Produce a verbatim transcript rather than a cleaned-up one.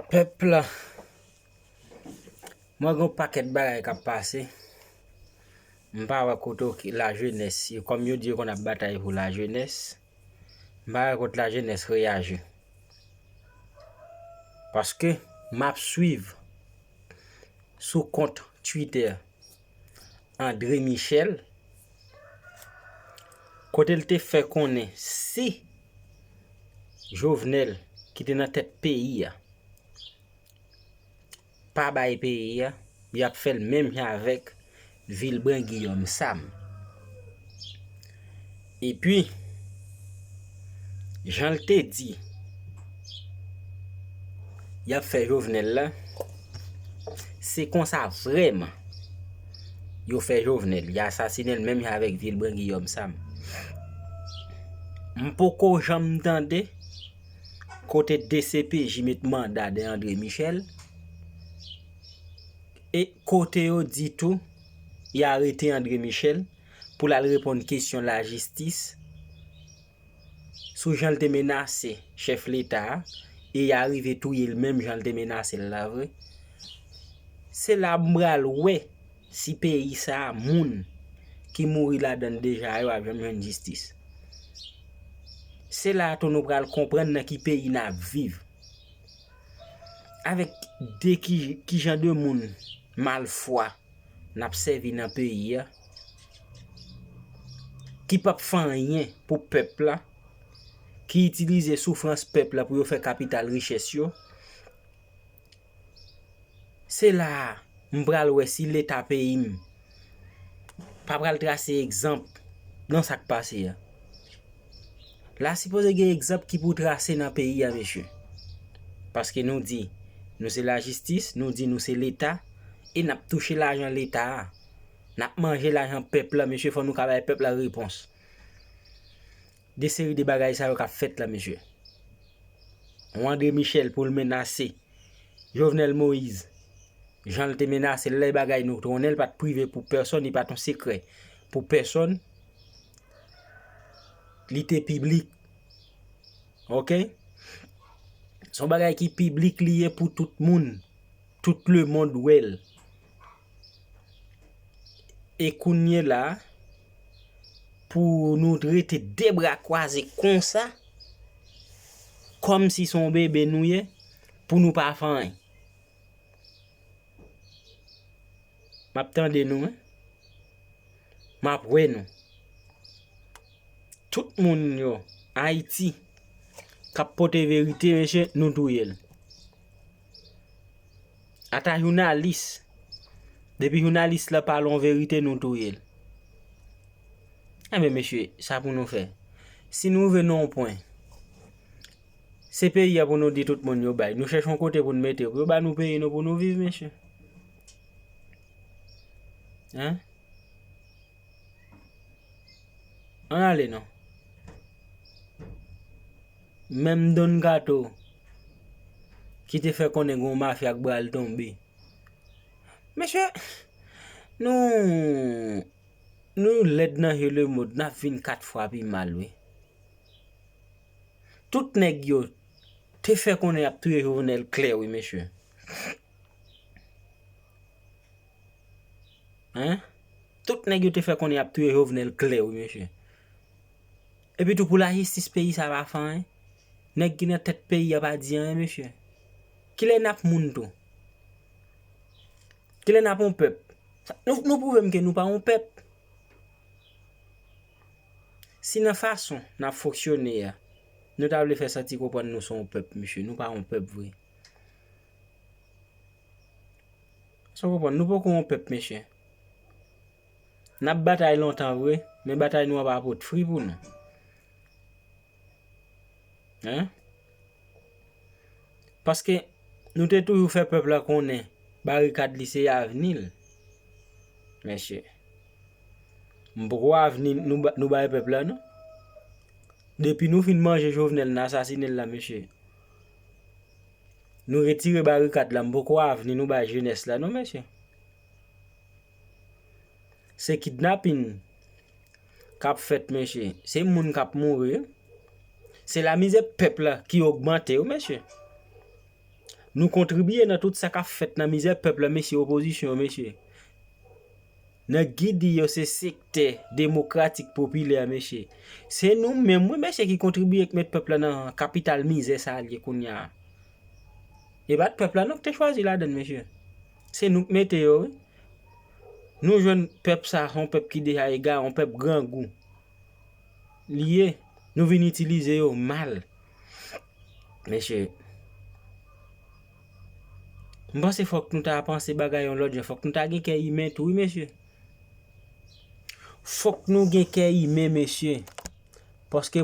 Pèp la, mwen gen yon pakèt bagay k ap pase. M pa wè kote oki-, lajenès, yo, kòm yo di yo konn ap batay pou lajenès, m pa wè kote lajenès reyaji. Paske m ap swiv sou kont Twitter André Michel, kote l te fè konnen si Jovenel, ki te nan tèt peyi a, pa bay peyi a, y ap fè l menm jan avèk Vilbrun Guillaume Sam. Epi, jan l te di y ap fè Jovenel la, se konsa vrèman yo fè Jovenel. Y asasinen l menm jan avèk Vilbrun Guillaume Sam. M poko janm tande kote D C P J met manda dèyè André Michel. E kote yo di tou, y arete André Michel pou l al reponn kesyon lajistis sou jan l te menase chèf leta a, e y arive touye l menm jan l te menase l la vre. Se la m pral wè si peyi sa a, moun ki mouri ladan l deja yo ap janm jwenn jistis. Se la a tou nou pral konprann nan ki peyi n ap viv. Avèk de ki, ki jan de moun malfwa n ap sèvi nan peyi a, ki p ap fè anyen pou pèp la, ki itilize soufrans pèp la pou yo fè kapital richès yo. Se la a m pral wè si leta peyi m pa pral trase egzanp nan sa k pase a. La sipoze gen egzanp ki pou trase nan peyi a, mesye. Paske nou di nou se lajistis, nou di nou se leta, e n ap touche lajan leta a. N ap manje lajan pèp la, mesye, fò nou ka bay pèp la repons. De seri de bagay sa yo k ap fèt la, mesye. Yon André Michel pou l menase Jovenel Moïse, jan l te menase l, lè bagay nou konnen l pa t prive pou pèsonn, li pa t yon sekrè pou pèsonn, li te piblik. Oke? Se yon bagay ki piblik li ye pou tout moun, tout lemonn wè l. E kounye la, pou nou rete de bra kwaze konsa, kòmsi se yon bebe nou ye, pou nou pa fè anyen. M ap tande nou, wi. M ap wè nou. Tout moun yo, Ayiti, k ap pote verite, mesye, nou touye l. Ata jounalis, depi jounalis la pale yon verite, nou touye l. Enben, mesye, sa pou nou fè. Si nou rive nan yon pwen, se peyi a pou nou di tout moun yo bay. Nou chèche yon kote pou nou mete yo, pou yo ba nou peyi nou pou nou viv, mesye. Hein? Ann ale non. Menm Don Kato ki te fè konnen gen yon mafya k pral tonbe. Mesye, nou, nou lèd nan je lemonn, n ap vin kat fwa pi mal, wi. Tout nèg yo te fè konnen y ap touye Jovenel klè, wi, mesye. Hein? Tout nèg yo te fè konnen y ap touye Jovenel klè, wi, mesye. Epi tou, pou lajistis peyi sa pa fè anyen. Nèg ki nan tèt peyi a pa di anyen, mesye. Kilè n ap moun tou? Kilè n ap yon pèp? Sa, nou, nou pwouve m ke nou pa yon pèp. Si nan fason n ap fonksyone a, nou ta vle fè santi konprann nou se yon pèp, mesye, nou pa yon pèp vre. Sa w konprann? Nou poko yon pèp, mesye. N ap batay lontan vre, men batay nou an pa pot fri pou nou. Hein? Paske nou te toujou fè pèp la konnen barikad li se avni l. Mesye, m poko avni nou ba, nou bay pèp la, non. Depi nou fin manje Jovenel, n asasinen l la, mesye. Nou retire barikad la, m poko avni nou bay jenès la, non, mesye. Se kidnapin k ap fèt, mesye. Se moun k ap mouri, wi. Se lamizè pèp la ki ogmante, wi, mesye. Nou kontribiye nan tout sa k ap fèt nan mizè pèp la, mesye opozisyon, mesye. Nan gidi yo se sektè demokratik popilè, mesye. Se nou menm, wi, mesye, ki kontribiye k met pèp la nan kapital mizè sa a l ye kounye a. E pa t pèp la non k te chwazi ladann, mesye. Se nou k mete yo, wi. Nou jwenn pèp sa, se yon pèp ki deja egare, yon pèp grangou. Li ye, nou vin itilize yo mal. Mesye, m panse fòk nou ta panse bagay yon lòt jan. Fòk nou ta gen kè imen tou, wi, mesye. Fòk nou gen kè imen, mesye. Paske